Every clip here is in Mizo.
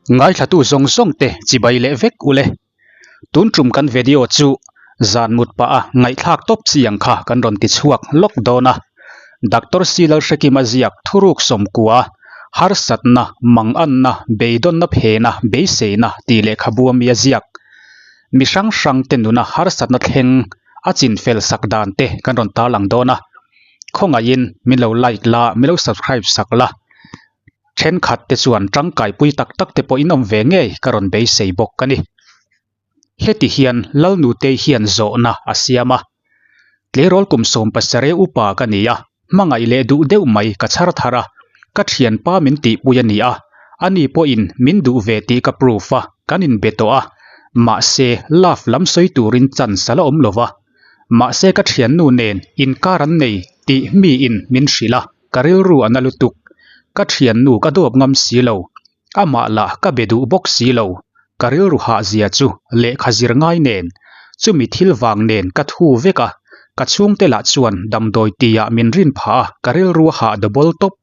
Ngaithlatu zawng zawng te chibai leh vek ule. Tun tum kan video chu zan mut pah a ngaihthlak tawp chi ang kha kan rawn ti chhuak lawk dawn a. Doctor C Lalhrekima ziak thuruk sawmkua, harsatna, manganna, beidawnna phena, beiseina tih lehkhabu a mi a ziak. Mi hrang hrang te nuna harsatna thleng a chinfel sak dan te kan rawn tarlang dawn a. Khawngaihin min lo like la, min lo subscribe sak la. Thenkhat te chuan tangkaipui tak tak te pawh in awm ve ngei ka rawn beisei bawk a ni. Heti hian Lalnutei hian zawhna a siam a, Tleirawl kum 17 upa ka ni a, hmangaih leh duh deuh mai ka chhar thar a, ka thianpa min tihpui a ni a, ani pawhin min duh ve tih ka proof a, kan inbe tawh a, mahse love lam sawi turin chance a la awm lo va, mahse ka thiannu nen inkar an nei tih miin min hrilh a. Ka rilru a na lutuk. Ka thiannu ka dawp ngam si lo. Amah lah ka be duh bawk si lo. Ka rilru hah zia chu lehkha zir ngai nen, chumi thil vang nen ka thu vek a. Ka chhungte lah chuan damdawi tihah min rin phah a, ka rilru a hah double tawp.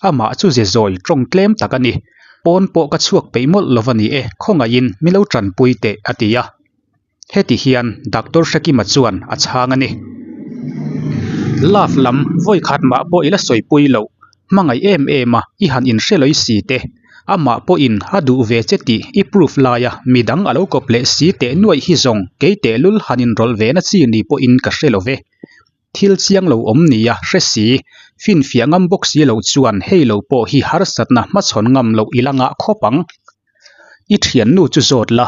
Amah chu ze zawi tawng tlem tak a ni. Pawn pawh ka chhuak peih mawlh lo va ni e, khawngaihin mi lo tanpui teh a ti a. Heti hian Doctor Hrekima chuan a chhang a ni. Love lam vawi khat mah pawh i la sawipui loh, hmangaih em em a i han inhre lawih si te, amah pawhin a duh ve che tih i proof laia midang a lo kawp leh si teh nuaih hi zawng kei tehlul han inrawlh ve na chi ni pawhin ka hre lo ve. Thil chiang lo awm nia hre si, finfiah ngam bawk si loh chuan hei lo pawh hi harsatna hmachhawn ngam loh i la ngah khawp ang. I thiannu chu zawt la,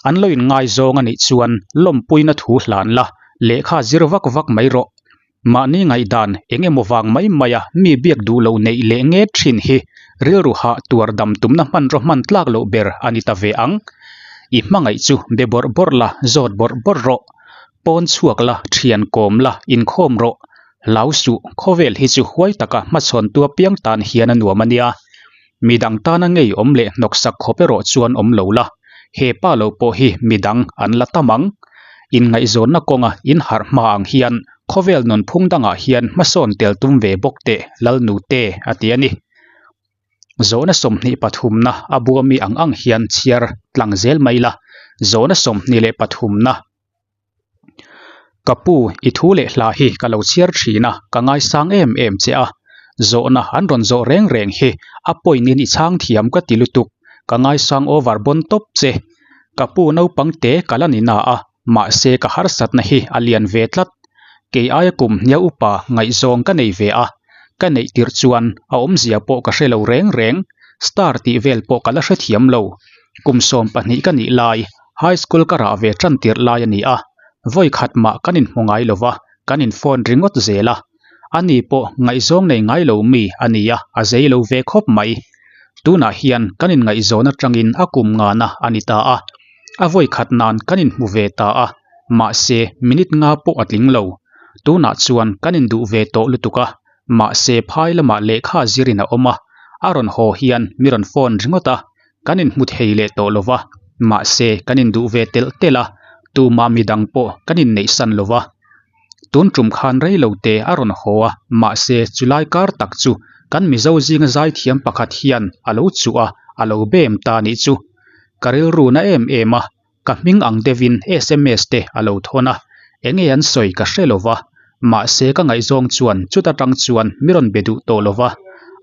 an lo inngaizawng a nih chuan lawmpuina thu hlan la, lehkha zir vak vak mai rawh. Mahni ngaihdan eng emaw vang mai maia mi biak duh loh neih leh nge thin hi rilru hah tuar dam tumna hmanraw hman tlak loh ber a ni ta ve ang. I hmangaih chu be bawrh bawrh la, zawt bawrh bawrh rawh. Pawn chhuak la, thian kawm la, inkhawm rawh. Hlau suh, khawvel hi chu huai taka hmachhawn tua piang tan hian a nuam a nia. Midang tana ngei awm leh hnawksak khawp erawh chuan awm lo la, he pa lo pawh hi midang an la tam ang. Inngaihzawnna kawnga in harh hma ang hian khawvel nunphung dangah hian hmasawn tel tum ve bawk teh Lalnute a ti a ni. Zawhna 23 na a buami ang ang hian chhiar tlang zel mai la, zawhna 23 na. Ka pu, i thu leh hla hi ka lo chhiar thin a, ka ngaisang em em che a. Zawhna an rawn zawh reng reng hi a point in i chhang thiam ka ti lutuk, ka ngaisang over bawn tawp che. Ka pu naupang te ka la ni na a, mahse ka harsatna hi a lian ve tlat. Kei aia kum hnia upa ngaihzawng ka nei ve a, ka neih tirh chuan a awmzia pawh ka hre lo reng reng, star tih vel pawh ka la hrethiam lo. Kum 12 ka nih lai, High school ka rah ve tan tirh lai a ni a, vawi khat mah kan inhmu ngai lo va, kan in phone ringawt zel a. Ani pawh ngaihzawng nei ngai lo mi a ni a, a zei lo ve khawp mai. Tunah hian kan inngaihzawn atangin a kum ngana a ni ta a, a vawi khat nan kan inhmu ve ta a, mahse minute nga pawh a tling lo. Tunah chuan kan induh ve tawh lutuk a, mahse phai lamah lehkha zirin a awm a, a rawn haw hian mi rawn phone ringawt a, Kan inhmu thei leh tawh lo va, mahse kan induh ve telh telh a, tumah midang pawh kan inneihsan lo va. Tun tum khan rei lo te a rawn haw a, mahse chulai kar tak chu kan Mizo zinga zaithiam pakhat hian a lo chuh a, a lo bem ta nih chu. Ka rilru na em em a, Ka hming ang deuhin sms te a lo thawn a, enge an sawi ka hre lo va, mahse ka ngaihzawng chuan chuta tang chuan mi rawn be duh tawh lo va,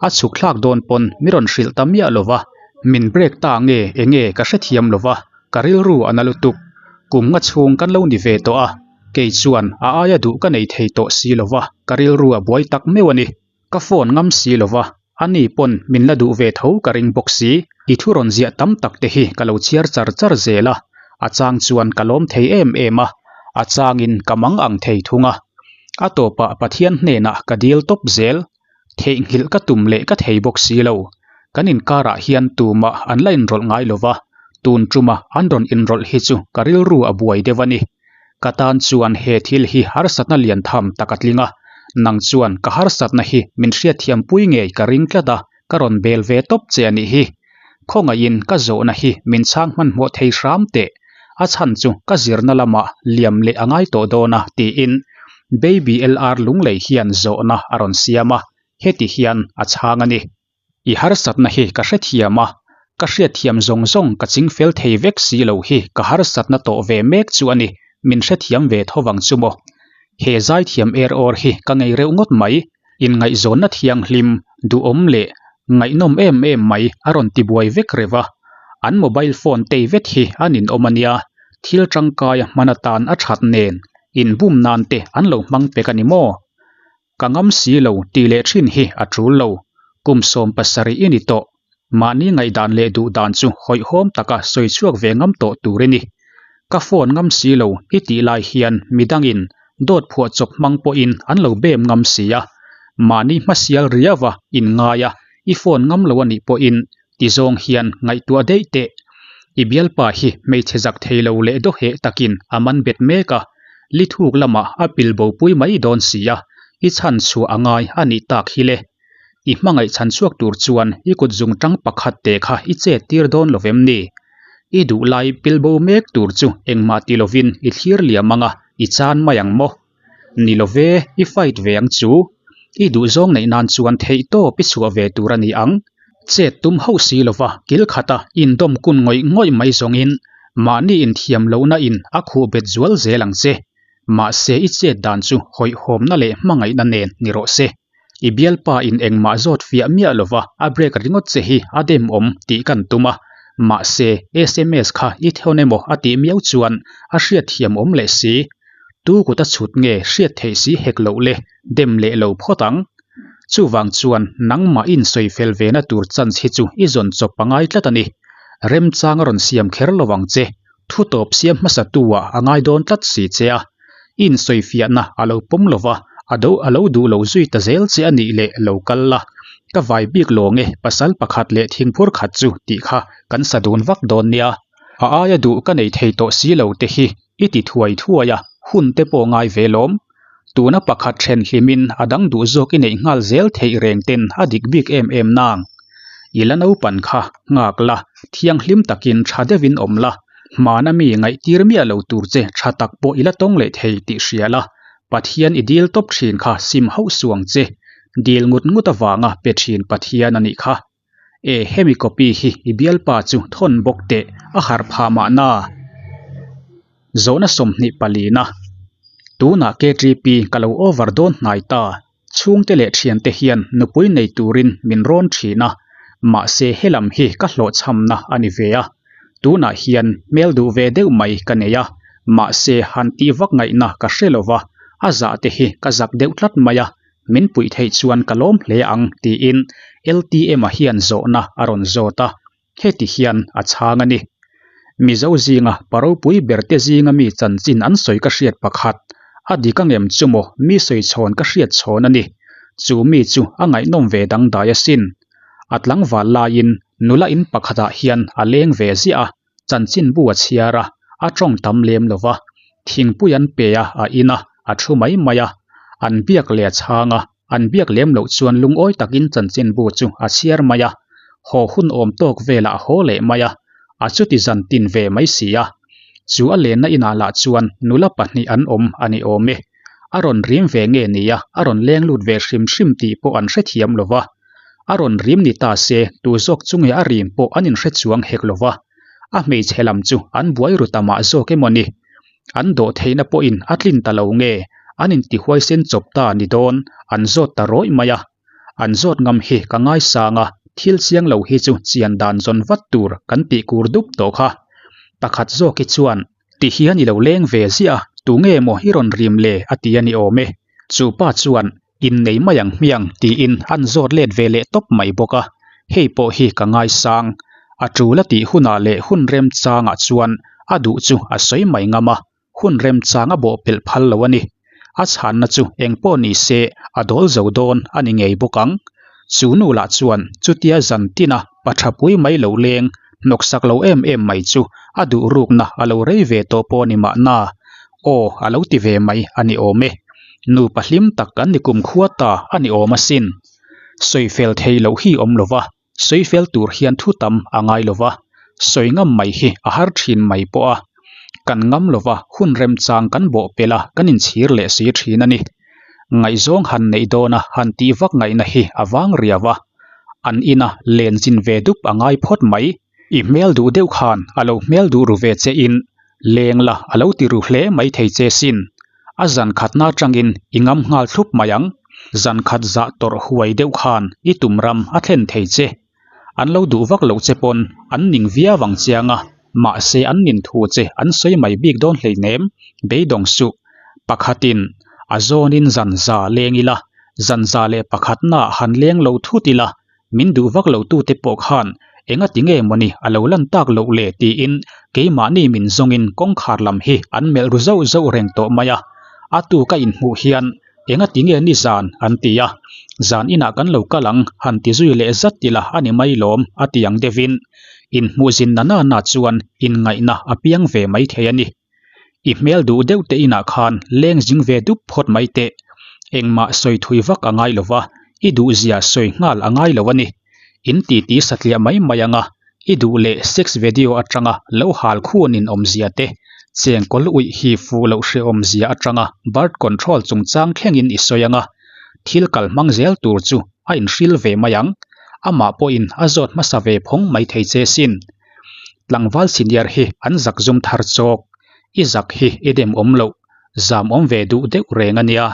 a chhuk thlak dawn pawn mi rawn hrilh ta miah lo va, min break ta nge enge ka hrethiam lo va, ka rilru a na lutuk. Kum nga chhung kan lo ni ve tawh a, kei chuan a aia duh ka nei thei tawh si lo va, ka rilru a buai tak meuh a ni. Ka phone ngam si lo va, ani pawn min la duh ve tho ka ring bawk si. I thu rawn ziah tam tak te hi ka lo chhiar char char zel a, a chang chuan ka lawm thei em em a, a changin ka mang ang thei thung a. A tawpah Pathian hnenah ka dil tawp zel. Theihnghilh ka tum leh ka thei bawk si lo. Kan inkarah hian tumah an la inrawlh ngai lo va, tun tuma an rawn inrawlh hi chu ka rilru a buai deuh a ni. Ka tan chuan he thil hi harsatna lian tham tak a tling a, nang chuan ka harsatna hi min hriatthiam pui ngei ka ring tlat a, ka rawn bel ve tawp che a nih hi. Khawngaihin ka zawhna hi min chhang hmanhmawh thei hram teh, a chhan chu ka zirna lamah liam leh a ngai tawh dawn a tiin Baby LR Lunglei hian zawhna a rawn siam a, heti hian a chhang a ni. I harsatna hi ka hrethiam a, Ka hriatthiam zawng zawng ka chingfel thei vek si lo hi ka harsatna tawh ve mek chu a ni, min hrethiam ve tho vang chu maw. He zaithiam er awr hi ka ngei reuh ngawt mai, inngaihzawnna thianghlim, duhawm leh ngaihnawm em em mai a rawn tibuai vek reuh a. An mobile phone tei vet hi a ninawm a nia, thil tangkaia hman atan a that nen inbum nan te an lo hmang pek a ni maw? Ka ngam si lo tih leh thin hi a tul lo. Kum 70 i ni tawh. Mahni ngaihdan leh duh dan chu hawihhawm taka sawi chhuak ve ngam tawh tur i ni. Ka phone ngam si lo i tih lai hian midangin dawt phuah chawp hmang pawhin an lo bem ngam si a. Mahni hmasial riauva inngai a i phone ngam lo a nih pawhin ti zawng hian ngaihtuah daih teh. I bialpa hi hmeichhe zak thei lo leh dawheh takin a man bet mek a, li thuk lamah a pil bopui mai dawn si a, i chhan chhuah a ngai a nih tak hi le. I hmangaih chhan chhuak tur chuan i kut zung tang pakhat te kha i chet tir dawn lo vem ni? I duh lai pil bo mek tur chu engmah ti lovin i thlir liam ang a, i chan mai ang maw? Ni lo ve, i fight ve ang chu. I duhzawng neih nan chuan theih tawp i chhuah ve tur a ni ang. Chet tum hauh si lova kil khata indawm kun ngawih ngawih mai zawngin mahni inthiam lohna in a khuh bet zual zel ang che. Mahse i chet dan chu hawihhawmna leh hmangaihna nen ni rawh se. I bialpa in engmah zawt fiah miah lova a break ringawt che hi a dem awm tih kan tum a, mahse sms kha i thawn emaw a tih miau chuan a hriatthiam awm leh si. Tu kut a chhut nge hriat theih si hek loh le dem leh lo phawt ang. Chuvang chuan nangmah in sawi fel ve na tur chance hi chu i zawn chawp a ngai tlat a ni. Remchang a rawn siam kher lo ang che, thu tawp siam hmasa tu ah a ngai dawn tlat si che a. I insawi fiahna a lo pawm lo va, a do a lo duh lo zui ta zel che a nih leh lo kal la. Ka vai bik lawng e pasal pakhat leh thingphur khat chu tih kha kan sa dun vak dawn nia. A aia duh ka nei thei tawh si lo te hi I ti thuai thuai a, hun te pawh ngai ve lawm. Tuna pakhat then hlimin a dang duh zawk i neih nghal zel theih reng ten a dik bik em em nang. I la naupan kha, nghak la, thianghlim takin tha deuhin awm la, hmana mi ngaihtir miah lo tur che tha tak pawh i la tawng leh thei tih hria la, Pathian i dil tawp thin kha sim hauh suang che, dil ngut ngut avanga pe thin Pathian a nih kha. E hemi copy hi i bialpa chu thawn bawk teh a harh phah mahna. Zawhna 24 na. Tunah KTP ka lo over dawn hnai ta. Chhungte leh thiante hian nupui nei turin min rawn thin a, mahse helam hi ka hlawhchhamna a ni ve a. Tunah hian hmel duh ve deuh mai ka nei a, mahse han tih vak ngaihna ka hre lo va, a zah te hi ka zak deuh tlat mai a, Min puih theih chuan ka lawm hle ang tiin LTM-a hian zawhna a rawn zawt a, heti hian a chhang a ni. Mizo zinga pa ropui berte zinga mi chanchin an sawi ka hriat pakhat, a dik angem chu maw mi sawi chhawn ka hriat chhawn a ni. Chu mi chu a ngaihnawm ve dangdai asin. A tlangval laiin nula in pakhatah hian a leng ve ziah a, Chanchinbu a chhiar a, a tawng tam lem lo va, thingpui an pe a, a in a, a thu mai mai a. An biak leh a chhang a, an biak lem loh chuan lungawi takin chanchinbu chu a chhiar mai a, haw hun awm tawk velah a haw leh mai a, a chuti zan tin ve mai si a. Chu a lenna inah lah chuan nula pahnih an awm a ni awm e. A rawn rim ve nge nia, a rawn leng lut ve hrim hrim tih pawh an hrethiam lo va. A rawn rim ni ta se, tu zawk chu nge a rim pawh an inhre chuang hek lo va, a hmeichhe lam chu an buai ru ta mah zawk emaw ni? An dawh theihna pawhin a tlin ta lo nge, an intihuaisen chawp ta ni dawn, an zawt ta rawih mai a. An zawt ngam hi ka ngaisang a, thil chiang lo hi chu chian dan zawn vat tur kan tih kur dup tawh kha. Pakhat zawk hi chuan, Ti hian i lo leng ve ziah a, tu nge maw i rawn rim le? a ti a ni awm e. Chu pa chuan, Innei mai ang hmiang tiin an zawt let ve leh tawp mai bawk a, hei pawh hi ka ngaisang. A tul a tih hunah leh hun remchangah chuan a duh chu a sawi mai ngam a, hun remchang a bawhpelh phal lo a ni. A chhanna chu eng pawh ni se a dawl zo dawn a ni ngei bawk ang. Chu nu lah chuan chutia zan tina pa thapui mai lo leng hnawksak lo em em mai chu a duh rukna a lo rei ve tawh pawh ni mahna Aw a lo ti ve mai a ni awm e. Nupa hlim tak an ni kum khua ta a ni awm asin. Sawifel thei loh hi awm lo va, sawifel tur hian thu tam a ngai lo va, sawi ngam mai hi a har thin mai pawh a. Kan ngam lo va, hun remchang kan bawh pelh a, kan inchhir leh si thin a ni. Ngaihzawng han neih dawna han tih vak ngaihna hi a vang riau a, an ina len zin ve dup a ngai phawt mai. I hmel duh deuh khan a lo hmel duh ru ve che in leng la a lo ti ru hle mai thei che sin. A zan khatna atangin i ngam nghal thlup mai ang. Zan khat zah tawrh huai deuh khan i tum ram a thlen thei che. An lo duh vak loh che pawn an ning viau ang chiang a, mahse an nin thu che an sawi mai bik dawn hleinem, beidawng suh. Pakhatin a zawnin zan za leng ila, zan za leh pakhatnaah han leng lo thut ila, min duh vak lo tute pawh khan enga ti nge mawni a lo lan tak loh le tiin keimahni min zawngin kawngkhar lam hi an melh ru zauh zauh reng tawh mai a, a tu ka inhmuh hian Enga ti nge ni zan? an ti a. Zan inah kan lo kal ang, han ti zui leh zat ila a ni mai lawm, a ti ang deuhin. Inhmuh zin na na na chuan inngaihna a piang ve mai thei a ni. I hmel duh deuh te inah khan leng zing ve dup phawt mai teh. Engmah sawi thui vak a ngai lo va, i duhzia sawi nghal a ngai lo a ni. In titi satliah mai mai anga i duh leh sex video atanga lo hal khun in awmzia te, chengkawl uih hi fuh loh hrehawmzia atanga birth control chungchang thlengin i sawi anga thil kal hmang zel tur chu a inhril ve mai ang. Amah pawhin a zawt hmasa ve phawng mai thei che sin. Tlangval senior hi an zak zum thar chawk. I zak hi i dem awm loh, zam awm ve duh deuh reng a nia.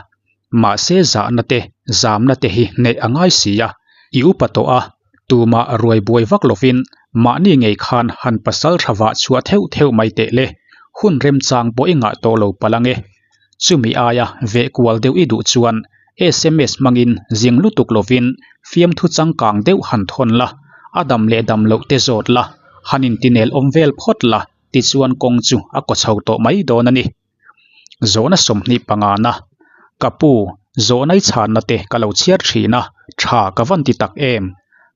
Mahse zahna te, zamna te hi neih a ngai si a, i upa tawh a, tumah ruai buai vak lovin mahni ngei khan han pasal tha vah chhuah theuh theuh mai teh le, hun remchang pawh i ngah tawh lo palh ange. Chumi aia veh kual deuh i duh chuan sms hmangin zing lutuk lovin fiamthu changkang deuh han thawn la, a dam leh dam loh te zawt la, han intinel awm vel phawt la, tichuan kawng chu a kaw chho tawh mai dawn a ni. Zawhna 25 na, Ka pu, zawhna i chhanna te ka lo chhiar thin a, tha ka van ti tak em?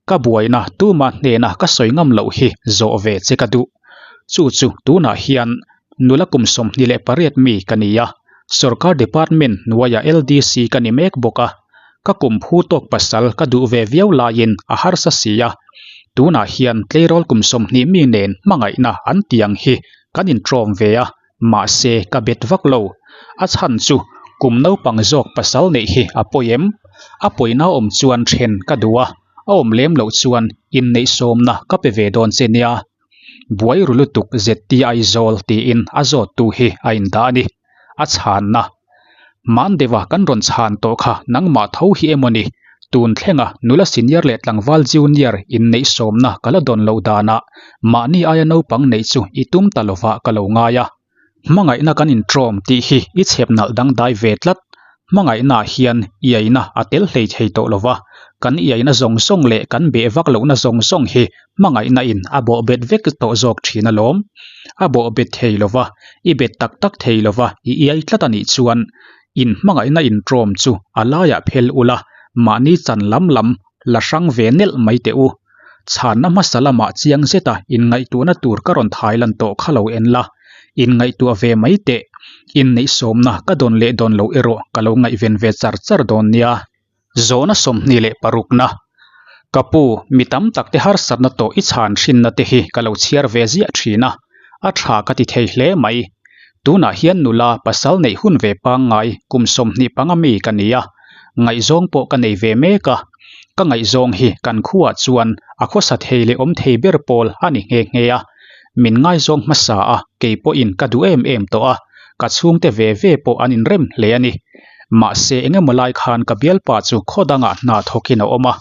Ka buaina tuma hnena ka sawi ngam loh hi zawh ve che ka duh. Chu chu tunah hian nula kum 28 mi ka ni a, sorkar department hnuaia LDC ka ni mek bawk a, ka kum phu tawk pasal ka duh ve viau laiin a harsa si a, tunah hian tleirawl kum 20 mi nen hmangaihna an tiang hi kan inṭawm ve a, Mahse, ka bet vak lo. A chhan chu kum naupang zawk pasal neih hi a pawi em? A pawina awm chuan then ka duh a, a awm lem loh chuan inneih sawmna ka pe ve dawn che nia. Buai ru lutuk ZT Aizawl tiin a zawttu hi a indah a ni. A chhanna. Hman deuha kan rawn chhan tawh kha nangmah tho hi emaw ni? Tun thlenga nula senior leh tlangval junior inneih sawmna ka la dawn loh danah mahni aia naupang neih chu i tum ta lovah ka lo ngai a. Hmangaihna kan inṭawm tih hi i chhep nalh dangdai ve tlat. Hmangaihnaah hian iaina a tel hlei thei tawh lova, kan iaina zawng zawng leh kan beh vak lohna zawng zawng hi hmangaihna in a bawh bet vek tawh zawk thin alawm. A bawh bet thei lova, i bet tak tak thei lova i iai tlat a nih chuan in hmangaihna inṭawm chu a laiah phel ula, mahni chan lam lam la hrang ve nelh mai teh u. Chhanna hmasa lamah chiang zeta inngaihtuahna tur ka rawn thai lan tawh kha lo en la, inngaihtuah ve mai teh. Inneih sawmna ka dawn leh dawn loh erawh ka lo ngaihven ve char char dawn nia. Zawhna 26na, Ka pu, mi tam tak te harsatna tawh i chhan hrinna te hi ka lo chhiar ve ziah thin a, a tha ka ti thei hle mai. Tunah hian nula pasal neih hun ve pangngai kum 25 mi ka ni a, ngaihzawng pawh ka nei ve mek a. Ka ngaihzawng hi kan khuaah chuan a khawsa thei leh awm thei ber pawl a ni nghe nghe a. Min ngaizawng hmasa a, kei pawhin ka duh em em tawh a, ka chhungte ve ve pawh an inrem hle a ni. Mahse engemaw lai khan ka bialpa chu khaw dangah hna thawkin a awm a,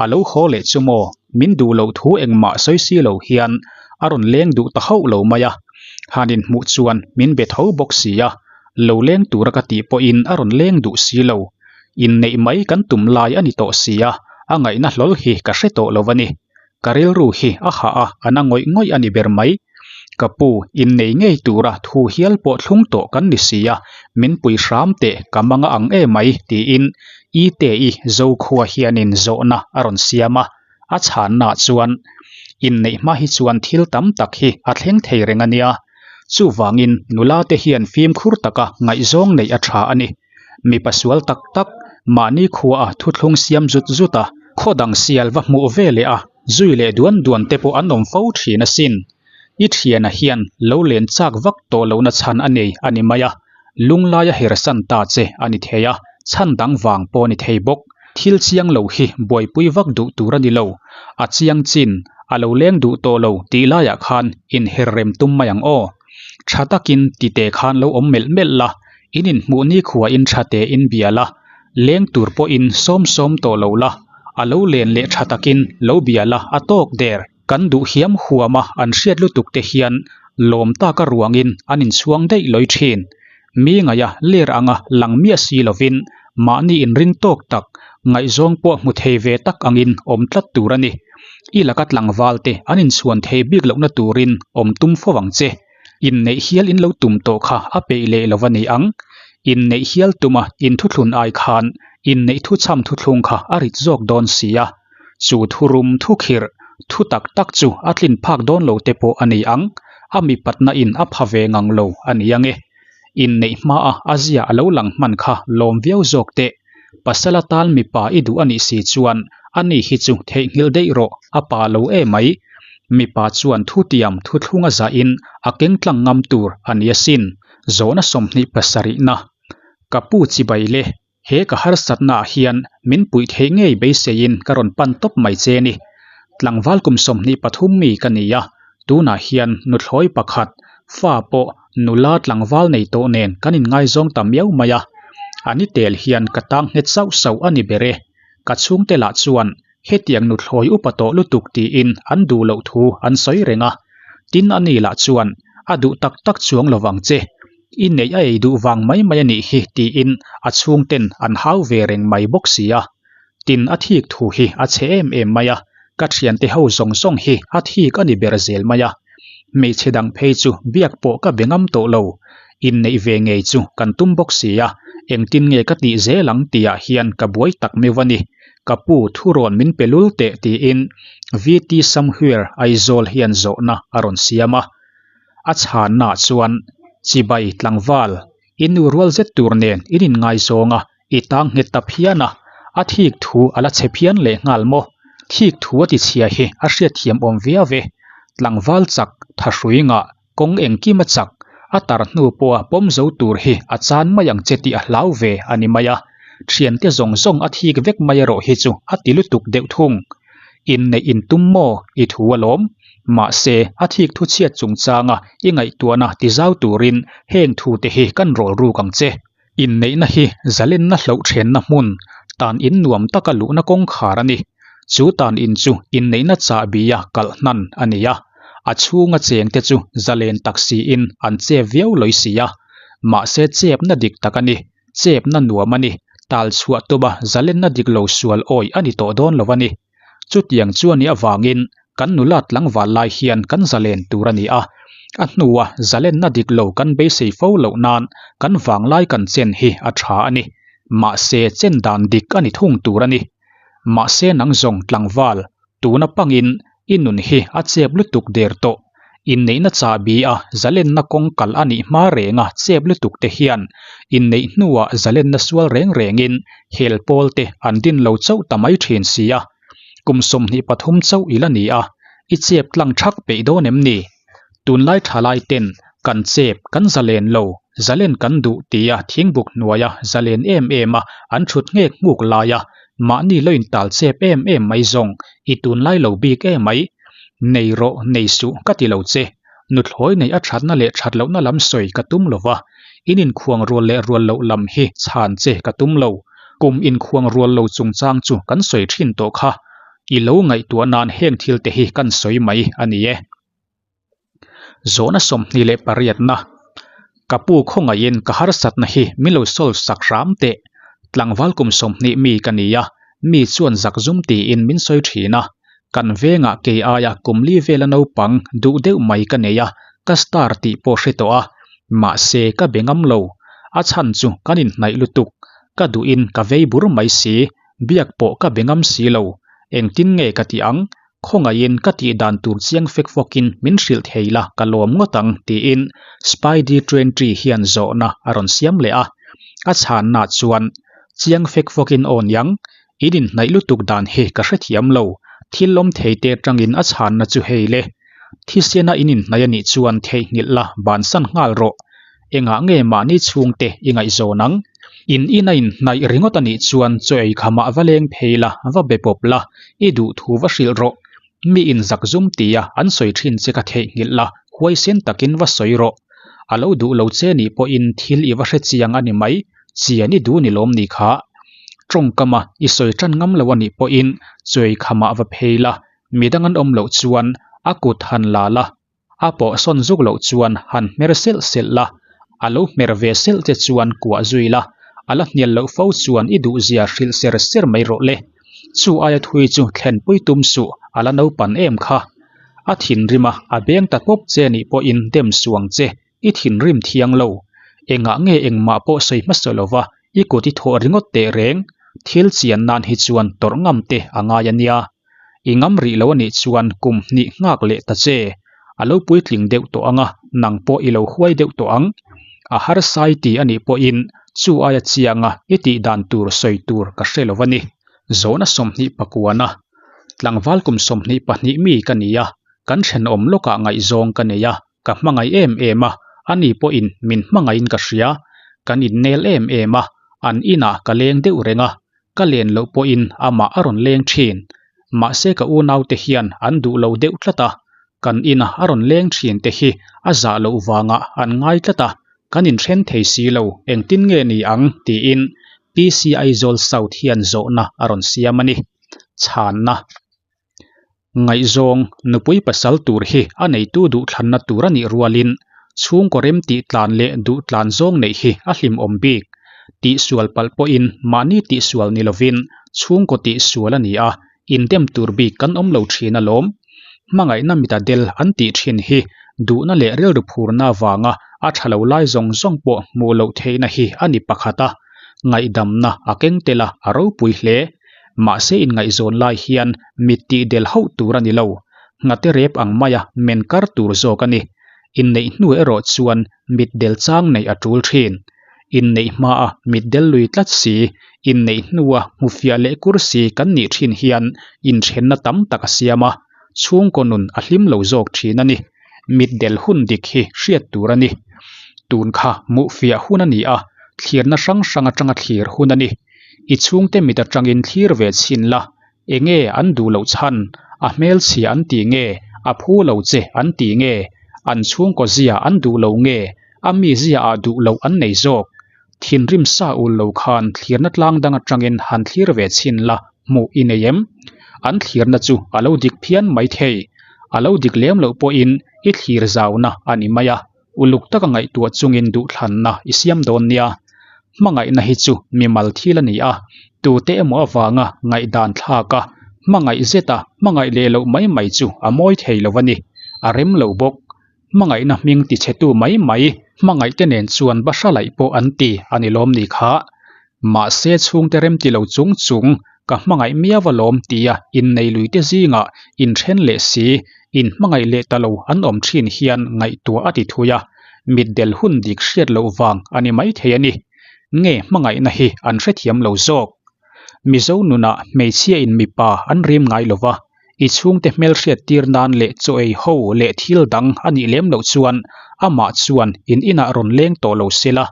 a lo haw leh chu maw, min duh loh thu engmah sawi si lo hian a rawn leng duh ta hauh lo mai a. Han inhmuh chuan min be tho bawk si a, lo leng tura ka tih pawhin a rawn leng duh si lo. Inneih mai kan tum lai a ni tawh si a, a ngaihna hlawl hi ka hre tawh lo a ni. Ka rilru hi a hah a, a na ngawih ngawih a ni ber mai. Ka pu, innei ngei tura thu hial pawh thlung tawh kan ni si a, min pui hram teh ka mang a ang emai tiin I te i Zokhua hianin zawhna a rawn siam a, a chhannaah chuan inneih hma hi chuan thil tam tak hi a thleng thei reng a nia. Chuvangin nula te hian fimkhur taka ngaihzawng neih a tha a ni. Mipa sual tak tak, mahni khuaa thuthlung siam zut zut a, khaw dang sial va hmuh ve leh a, zui leh duan duan te pawh an awm fo thin asin. I thiana hian lo len chak vak tawh lohna chhan a nei a ni mai a, lunglai a hersan ta che a ni thei a, chhan dang vang pawh a ni thei bawk. Thil chiang lo hi buaipui vak duh tur a ni lo. A chiang chin. A lo leng duh tawh lo tih laiah khan inher rem tum mai ang aw. Tha takin tite khan lo awm melh melh la, in inhmuh nikhuain tha tein bia la, leng tur pawhin sawm sawm tawh lo la, a lo len leh tha takin lo bia la a tawk der. Kan duh hiam huam a an hriat lutuk te hian lawm taka ruangin an inchhuang daih lawi thin. Mi ngaia ler anga lang miah si lovin mahni inring tawk tak, ngaihzawng pawh hmu thei ve tak angin awm tlat tur a ni. I laka tlangval te an inchhuan thei bik lohna turin awm tum fo ang che. Inneih hial in lo tum tawh kha a peih leh lo a ni ang. Inneih hial tuma inthuthlun ai khan inneih thuchham thuthlung kha a rit zawk dawn si a. Chu thurum thukhirh thu tak tak chu a tlin phak dawn lo te pawh a ni ang, a mipatna in a pha ve ngang lo a ni ange. Inneih hmaa a zia a lo lang hman kha lawm viau zawk teh. Pasal atan mipa i duh a nih si chuan ani hi chu theihnghilh daih rawh, a pa lo e mai. Mipa chuan thutiam thuthlunga zahin a keng tlang ngam tur a ni asin. Zawhna 27 na, Ka pu chibai le, He ka harsatna ah hian min puih theih ngei beiseiin ka rawn pan tawp mai che ni. Tlangval kum 23 mi ka ni a, tunah hian nuthlawi pakhat, fa pawh nula tlangval nei tawh nen kan inngaizawng ta miau mai a. A ni tel hian ka tang nghet sauh sauh a ni ber e. Ka chhungte lah chuan hetiang nuthlawi upa tawh lutuk tiin an duh loh thu an sawi reng a. Tin a ni lah chuan a duh tak tak chuang lovang che. I neih a ei duh vang mai mai a nih hi tiin a chhungten an hau ve reng mai bawk si a. Tin a thik thu hi a chhe em em mai a, ka thiante ho zawng zawng hi a thik a ni ber zel mai a. Hmeichhe dang phei chu biak pawh ka be ngam tawh lo. Inneih ve ngei chu kan tum bawk si a, engtin nge ka tih zel ang tihah hian ka buai tak meuh a ni. Ka pu thurawn min pe lul teh tiin VT Samhwer Aizawl hian zawhna a rawn siam a. A chhanna chuan, Chibai tlangval, i nu rual zet tur nen in inngaizawng a, i tang nghet ta phian a, a thik thu a la chhe phian leh nghal maw? Thik thu a tichhia hi a hriatthiam awm viau e. Tlangval chak, thahrui ngah, kawng engkim a chak, a tar hnu pawha pawm zo tur hi a chan mai ang che tih a hlau ve a ni mai a. Thiante zawng zawng a thik vek mai erawh hi chu a ti lutuk deuh thung. Inneih intum maw? I thu alawm. Mahse, a thik thu chhiat chungchanga i ngaihtuahna tizau turin heng thute hi kan rawl ruk ang che. Inneihna hi zalenna hloh thenna hmun, tan in nuam taka luhna kawngkhar a ni. Chu tan in chu inneihna chahbi a kalh hnan a ni a, a chhunga chengte chu zalen tak siin an chep viau lawi si a. Mahse chepna dik tak a ni, chepna nuam a ni, tal chhuah tuma zalenna dik lo sual awih a ni tawh dawn lo a ni. Chutiang chu a nih avangin kan nula tlangval lai hian kan zalen tur a ni a, a hnua zalenna dik lo kan beisei fo loh nan kan vanglai kan chen hi a tha a ni. Mahse chen dan dik a ni thung tur a ni. Mahse nang zawng tlangval tuna pangin i nun hi a chep lutuk der tawh. Inneihna chahbi a zalenna kawng kal a nih hma renga chep lutuk te hian inneih hnuah zalenna sual reng rengin hel pawl te an din lo chauh ta mai thin si a. Kum 23 chauh i la ni a, i chep tlang thak peih dawn em ni? Tunlai thalai ten kan chep kan zalen lo, zalen kan duh tia thingbuk hnuaia zalen em em a an thut nghek nghuk laia mahni lo intal chep em em mai zawng i tunlai lo bik em mai. Nei rawh, nei suh ka ti lo che. Nuthlawi neih a thatna leh that lohna lam sawi ka tum lo va, in inkhuang rual leh rual loh lam hi chhan che ka tum lo. Kum inkhuang rual lo chungchang chu kan sawi thin tawh kha. I lo ngaihtuah nan heng thil te hi kan sawi mai a ni e. Zawhna 28 na, Ka pu khawngaihin ka harsatna hi min lo solve sak hram teh. Tlangval kum 20 mi ka ni a, mi chuan zakzum tiin min sawi thin a. Kan vengah kei aia kum li vela naupang duh deuh mai ka nei a, ka star tih pawh hre tawh a. Mahse ka be ngam lo. A chhan chu kan inhnaih lutuk. Ka duhin ka vei bur mai si. Biak pawh ka be ngam si lo. Engtin nge ka tih ang? Khawngaihin ka tih dan tur chiang fek fawkin min hrilh thei la ka lawm ngawt ang tiin Spidey Twenty hian zawhna a rawn siam leh a. A chhanna chuan, Chiang fek fawkin aw niang, in inhnaih lutuk dan hi ka hrethiam lo, thil awm thei te atangin a chhanna chu hei le. Thisena in inhnaih a nih chuan theihnghilh la bansan nghal rawh. Engah nge mahni chhungte i ngaihzawn ang? In in a inhnaih ringawt a nih chuan chaw ei khamah va leng phei la, va be pawp la, i duh thu va hrilh rawh. Mi in zakzum tia an sawi thin che kha theihnghilh la, huaisen takin va sawi rawh. A lo duh lo che nih pawhin thil i va hre chiang a ni mai, chian i duh ni lawm ni kha. Tawngkama i sawi tan ngam lo a nih pawhin chawi khamah va phei la, midang an awm loh chuan a kut han la la, A pawh sawn zuk loh chuan han hmer selh selh la, a lo hmer ve selh che chuan kuah zui la, a la hnial loh fo chuan i duhzia hrilh ser ser mai rawh le. Chu aia thui chu thlenpui tum suh, a la naupan em kha. A thinrim a, a beng ta pawp che nih pawhin dem suang che, i thinrim thiang lo. Engah nge engmah pawh sawi hmasa lova i kut i thawh ringawt teh reng? Thil chian nan hi chuan tawrh ngam te a ngai a nia. I ngam rih lo a nih chuan kum hnih nghak leh ta che. A lo puitling deuh tawh ang a, nang pawh i lo huai deuh tawh ang. A harsai ti a nih pawhin chu aia chianga i tih dan tur sawi tur ka hre lo a ni. Zawhna 20 pakuana, Tlangval kum 22 mi ka ni a, kan thenawm lawkah ngaihzawng ka nei a, ka hmangaih em em a, ani pawhin min hmangaihin ka hria. Kan innel em em a, an inah ka leng deuh reng a, Ka len loh pawhin amah a rawn leng thin. Mahse ka unaute hian an duh lo deuh tlat a, kan ina a rawn leng thin te hi a zah loh vangah an ngai tlat a, kan inthen thei si lo, engtin nge ni ang? tiin PC Aizawl South hian zawhna a rawn siam a ni. Chhanna. Ngaihzawng, nupui pasal tur hi a neitu duhthlanna tur a nih rualin chhungkaw rem tih tlan leh duh tlan zawng neih hi a hlimawm bik. Tihsual palh pawhin mahni tihsual ni lovin chhungkaw tihsual a ni a, indem tur bik kan awm lo thin alawm. Hmangaihna mita del an tih thin hi duhna leh rilru phurna avanga a tha lo lai zawng zawng pawh hmuh loh theihna hi a ni pakhat a, ngaihdamna a keng tel a, a ropui hle. Mahse inngaihzawn lai hian mit tih del hauh tur a ni lo. Nghate rep ang maia men kar tur zawk a ni. Inneih hnu erawh chuan mit del chang neih a tul thin. Inneih hmaa mit del lui tlat si, inneih hnua hmufiah leh kur si kan nih thin hian inthenna tam tak a siam a, chhungkaw nun a hlim lo zawk thin a ni. Mit del hun dik hi hriat tur a ni. Tun kha hmuhfiah hun a ni a, thlirna hrang hrang atanga thlir hun a ni. I chhungte mit atangin thlir ve chhin la, enge an duh loh chhan, a hmelchhia an ti nge, a phu lo che an ti nge, an chhungkaw zia an duh lo nge, a mi zia ah duh loh an nei zawk. Thinrim sa ul lo khan thlirna tlang dang atangin han thlir ve chhin la, hmuh i nei em? An thlirna chu a lo dik phian mai thei. A lo dik lem loh pawhin i thlir zauna a ni mai a. Uluk taka ngaihtuah chungin duhthlanna i siam dawn nia. Hmangaihna hi chu mimal thil a ni a, tute emaw avanga ngaihdan thlak a, hmangaih zet a, hmangaih leh loh mai mai chu a mawi thei lo a ni. A rem lo bawk. Hmangaihna hming tichhetu mai mai, hmangaihte nen chuan bahra laih pawh an ti a ni lawm ni kha. Mahse chhungte remti lo chung chung ka hmangaih miau alawm tia innei luite zingah inthen leh si, inhmangaih leh ta lo an awm thin hian ngaihtuah a ti thui a, mitdel hun dik hriat loh vang a ni maithei a ni. Nge hmangaihna hi an hrethiam lo zawk? Mizo nunah hmeichhiain mipa an rim ngai lo va, I chhungte hmelhriat tir nan leh chaw ei ho leh thil dang a nih lem loh chuan amah chuan in inah rawn leng tawh lo se la,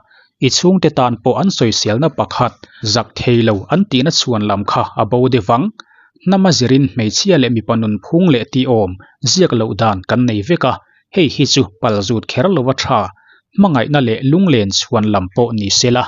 i chhungte tan pawh an sawiselna pakhat zak thei lo an tihna chhuan lam kha a bo deuh ang. Hnama zirin hmeichhia leh mipa nunphung leh tihawm ziak loh dan kan nei vek a, hei hi chu palzut kher lova tha, hmangaihna leh lunglen chhuan lam pawh ni se la.